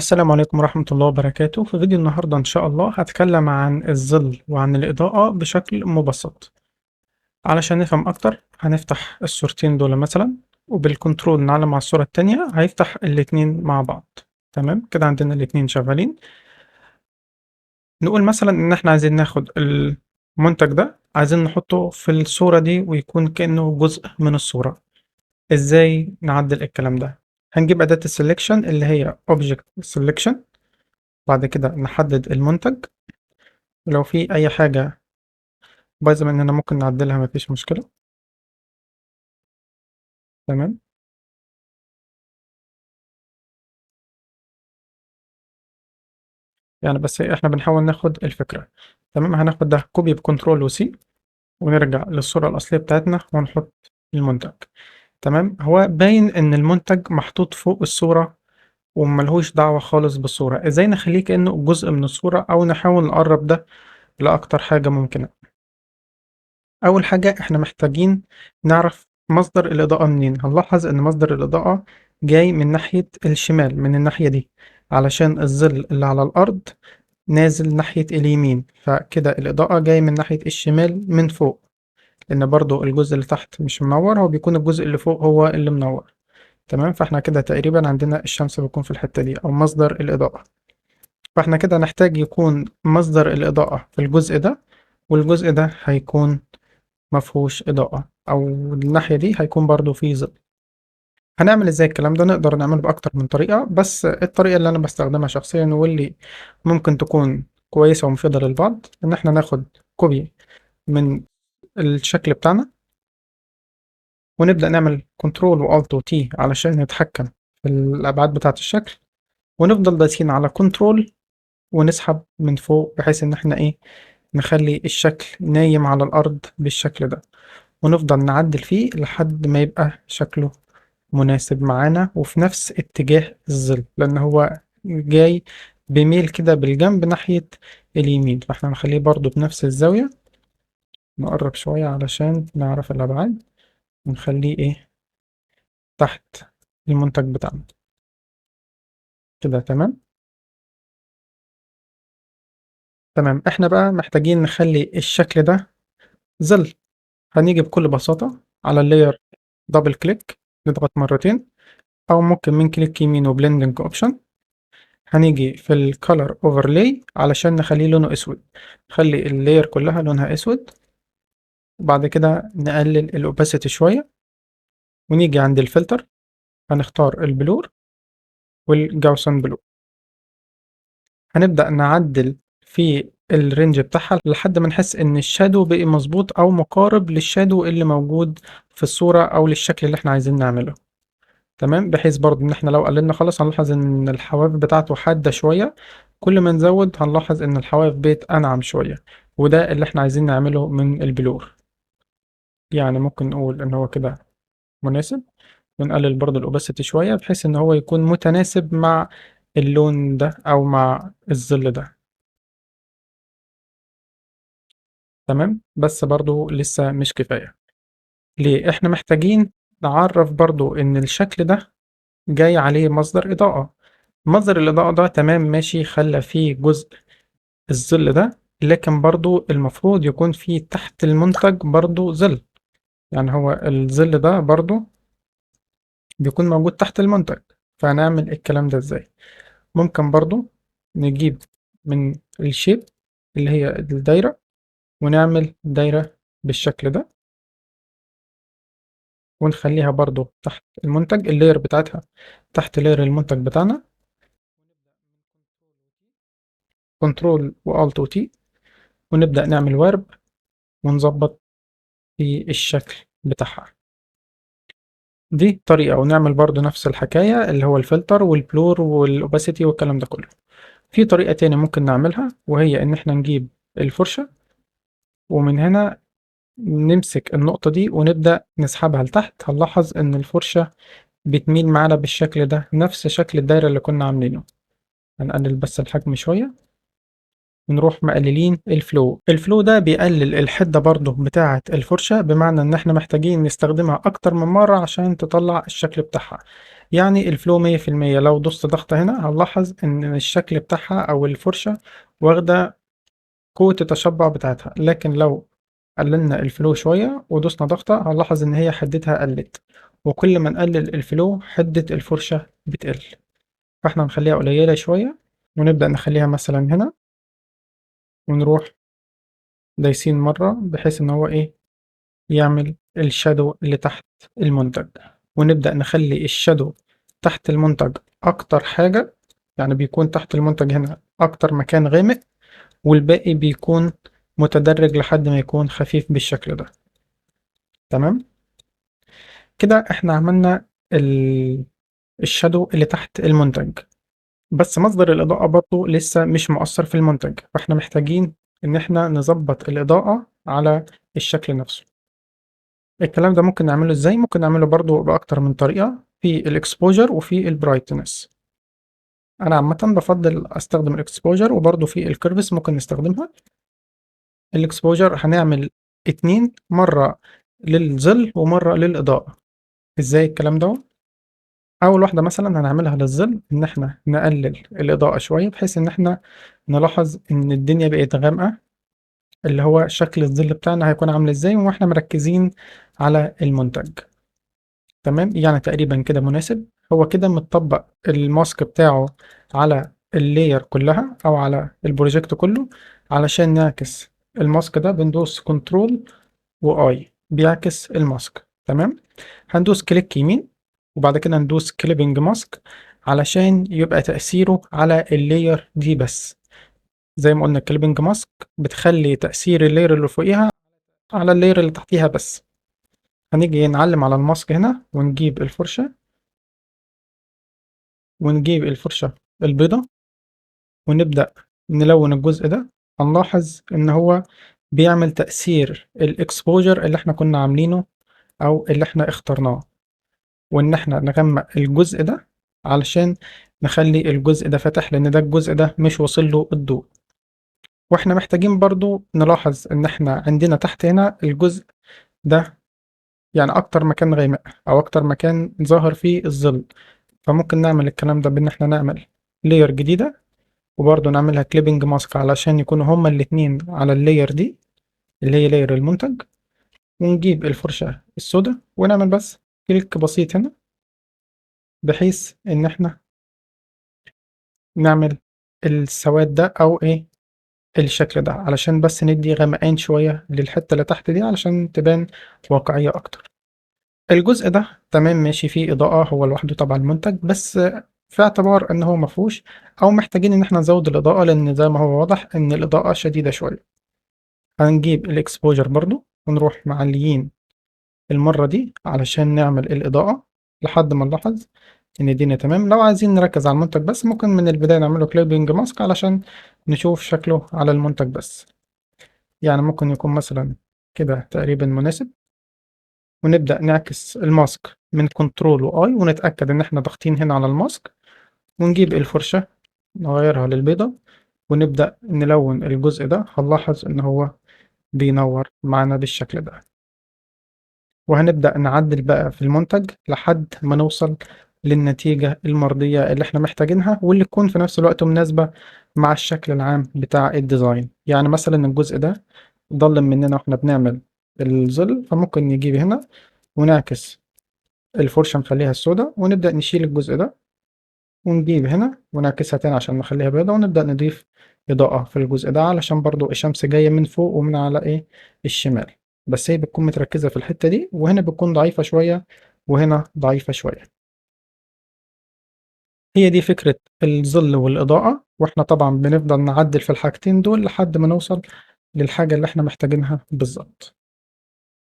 السلام عليكم ورحمة الله وبركاته. في فيديو النهاردة إن شاء الله هتكلم عن الظل وعن الإضاءة بشكل مبسط. علشان نفهم أكتر هنفتح الصورتين دول مثلا، وبال control نعلم على الصورة التانية هيفتح الاتنين مع بعض. تمام كده عندنا الاتنين شغالين. نقول مثلا إن احنا عايزين ناخد المنتج ده، عايزين نحطه في الصورة دي ويكون كأنه جزء من الصورة. إزاي نعدل الكلام ده؟ هنجيب أداة ال selection اللي هي Object Selection، بعد كده نحدد المنتج، ولو في أي حاجة بايظة مننا ممكن نعدلها مفيش مشكلة. تمام، يعني بس احنا بنحاول ناخد الفكرة. تمام، هناخد ده copy ب control و C ونرجع للصورة الأصلية بتاعتنا ونحط المنتج. تمام، هو باين إن المنتج محطوط فوق الصورة وملهوش دعوة خالص بالصورة. إزاي نخليه كأنه جزء من الصورة أو نحاول نقرب ده لأكتر حاجة ممكنة؟ أول حاجة إحنا محتاجين نعرف مصدر الإضاءة منين. هنلاحظ إن مصدر الإضاءة جاي من ناحية الشمال، من الناحية دي، علشان الظل اللي على الأرض نازل ناحية اليمين، فكده الإضاءة جاي من ناحية الشمال من فوق، لأن برضو الجزء اللي تحت مش منور، هو بيكون الجزء اللي فوق هو اللي منور. تمام، فاحنا كده تقريبا عندنا الشمس بتكون في الحتة دي أو مصدر الإضاءة، فاحنا كده نحتاج يكون مصدر الإضاءة في الجزء ده، والجزء ده هيكون مفهوش إضاءة، أو الناحية دي هيكون برضو فيه ظل. هنعمل ازاي الكلام ده؟ نقدر نعمله بأكتر من طريقة، بس الطريقة اللي أنا بستخدمها شخصيا واللي ممكن تكون كويسة ومفيدة للبعض، إن احنا ناخد copy من الشكل بتاعنا ونبدأ نعمل control و alt و T علشان نتحكم في الأبعاد بتاعة الشكل، ونفضل دايسين على control ونسحب من فوق بحيث إن احنا نخلي الشكل نايم على الأرض بالشكل ده، ونفضل نعدل فيه لحد ما يبقى شكله مناسب معانا وفي نفس اتجاه الظل، لأن هو جاي بميل كده بالجنب ناحية اليمين، فاحنا هنخليه برضو بنفس الزاوية. نقرب شوية علشان نعرف الأبعاد، ونخليه تحت المنتج بتاعنا كده. تمام تمام. احنا بقى محتاجين نخلي الشكل ده ظل. هنيجي بكل بساطة على ال layer double click، نضغط مرتين، او ممكن من click يمين و blending option. هنيجي في ال color overlay علشان نخليه لونه اسود، نخلي ال layer كلها لونها اسود، وبعد كده نقلل ال opacity شوية، ونيجي عند الفلتر هنختار ال blur وال Gaussian blur. هنبدأ نعدل في ال range بتاعها لحد ما نحس ان ال shadow بقي مظبوط او مقارب لل shadow اللي موجود في الصورة او للشكل اللي احنا عايزين نعمله. تمام، بحيث برضو ان احنا لو قللنا خالص هنلاحظ ان الحواف بتاعته حادة شوية، كل ما نزود هنلاحظ ان الحواف بقت انعم شوية، وده اللي احنا عايزين نعمله من ال blur. يعني ممكن نقول ان هو كده مناسب، ونقلل برضو ال opacity شوية بحيث ان هو يكون متناسب مع اللون ده او مع الظل ده. تمام، بس برضو لسه مش كفاية. ليه؟ احنا محتاجين نعرف برضو ان الشكل ده جاي عليه مصدر إضاءة. مصدر الإضاءة ده تمام ماشي، خلى فيه جزء الظل ده، لكن برضو المفروض يكون فيه تحت المنتج برضو ظل، يعني هو الظل ده برضو بيكون موجود تحت المنتج. فهنعمل الكلام ده ازاي؟ ممكن برضو نجيب من الشيب اللي هي الدايرة ونعمل دايرة بالشكل ده، ونخليها برضو تحت المنتج، ال layer بتاعتها تحت layer المنتج بتاعنا. control و alt و T، ونبدأ نعمل warp ونظبط في الشكل بتاعها. دي طريقة. ونعمل برضو نفس الحكاية اللي هو الفلتر وال blur وال opacity والكلام ده كله. في طريقة تانية ممكن نعملها، وهي إن إحنا نجيب الفرشة ومن هنا نمسك النقطة دي ونبدأ نسحبها لتحت. هنلاحظ إن الفرشة بتميل معانا بالشكل ده، نفس شكل الدايرة اللي كنا عاملينه. هنقلل بس الحجم شوية ونروح مقللين ال flow. ال flow ده بيقلل الحدة برضو بتاعة الفرشة، بمعنى ان احنا محتاجين نستخدمها اكتر من مرة عشان تطلع الشكل بتاعها. يعني ال flow 100%، لو دوست ضغطة هنا هنلاحظ ان الشكل بتاعها او الفرشة واخدة قوة التشبع بتاعتها، لكن لو قللنا ال flow شوية ودوسنا ضغطة هنلاحظ ان هي حدتها قلت، وكل ما نقلل ال flow حدة الفرشة بتقل. فاحنا نخليها قليلة شوية، ونبدأ نخليها مثلا هنا، ونروح دايسين مرة بحيث ان هو ايه يعمل ال shadow اللي تحت المنتج، ونبدأ نخلي ال shadow تحت المنتج اكتر حاجة، يعني بيكون تحت المنتج هنا اكتر مكان غامق، والباقي بيكون متدرج لحد ما يكون خفيف بالشكل ده. تمام كده احنا عملنا ال shadow اللي تحت المنتج، بس مصدر الإضاءة برضو لسه مش مؤثر في المنتج، فاحنا محتاجين إن احنا نظبط الإضاءة على الشكل نفسه. الكلام ده ممكن نعمله إزاي؟ ممكن نعمله برضو بأكتر من طريقة، في ال exposure وفي ال brightness. أنا عامة بفضل أستخدم ال exposure، وبرضو في ال curves ممكن نستخدمها. ال exposure هنعمل 2، مرة للظل ومرة للإضاءة. إزاي الكلام ده؟ أول واحدة مثلا هنعملها للظل، إن إحنا نقلل الإضاءة شوية بحيث إن إحنا نلاحظ إن الدنيا بقت غامقة، اللي هو شكل الظل بتاعنا هيكون عامل إزاي وإحنا مركزين على المنتج. تمام، يعني تقريبا كده مناسب. هو كده متطبق ال mask بتاعه على ال layer كلها أو على ال project كله. علشان نعكس ال mask ده بندوس control و I بيعكس ال mask. تمام، هندوس click يمين وبعد كده ندوس clipping mask علشان يبقى تأثيره على ال layer دي بس. زي ما قلنا ال clipping mask بتخلي تأثير ال layer اللي فوقيها على ال layer اللي تحتيها بس. هنيجي نعلم على ال mask هنا ونجيب الفرشة، ونجيب الفرشة البيضة ونبدأ نلون الجزء ده. هنلاحظ إن هو بيعمل تأثير ال exposure اللي احنا كنا عاملينه أو اللي احنا اخترناه، وإن احنا نغمق الجزء ده علشان نخلي الجزء ده فاتح، لأن ده الجزء ده مش واصل له الضوء. واحنا محتاجين برضو نلاحظ إن احنا عندنا تحت هنا الجزء ده يعني أكتر مكان غامق أو أكتر مكان ظاهر فيه الظل، فممكن نعمل الكلام ده بإن احنا نعمل layer جديدة وبرضو نعملها clipping mask علشان يكونوا هما الاتنين على ال layer دي اللي هي layer المنتج، ونجيب الفرشة السوداء ونعمل بس click بسيط هنا بحيث إن احنا نعمل السواد ده أو إيه الشكل ده، علشان بس ندي غمقان شوية للحتة اللي تحت دي علشان تبان واقعية أكتر. الجزء ده تمام ماشي فيه إضاءة هو لوحده طبعا المنتج، بس في اعتبار إن هو مفهوش أو محتاجين إن احنا نزود الإضاءة، لأن زي ما هو واضح إن الإضاءة شديدة شوية. هنجيب ال exposure برضو ونروح معليين المرة دي علشان نعمل الإضاءة لحد ما نلاحظ إن الدنيا تمام. لو عايزين نركز على المنتج بس ممكن من البداية نعمله clipping mask علشان نشوف شكله على المنتج بس، يعني ممكن يكون مثلا كده تقريبا مناسب. ونبدأ نعكس ال mask من control و I ونتأكد إن إحنا ضاغطين هنا على ال mask، ونجيب الفرشة نغيرها للبيضة ونبدأ نلون الجزء ده. هنلاحظ إن هو بينور معانا بالشكل ده. وهنبدأ نعدل بقى في المنتج لحد ما نوصل للنتيجة المرضية اللي احنا محتاجينها، واللي تكون في نفس الوقت مناسبة مع الشكل العام بتاع ال design. يعني مثلا الجزء ده ضلم مننا واحنا بنعمل الظل، فممكن نجيب هنا ونعكس الفرشة نخليها السوداء ونبدأ نشيل الجزء ده، ونجيب هنا ونعكسها تاني عشان نخليها بيضة، ونبدأ نضيف إضاءة في الجزء ده علشان برضو الشمس جاية من فوق ومن على إيه الشمال، بس هي بتكون متركزة في الحتة دي، وهنا بتكون ضعيفة شوية وهنا ضعيفة شوية. هي دي فكرة الظل والإضاءة، وإحنا طبعا بنفضل نعدل في الحاجتين دول لحد ما نوصل للحاجة اللي إحنا محتاجينها بالظبط.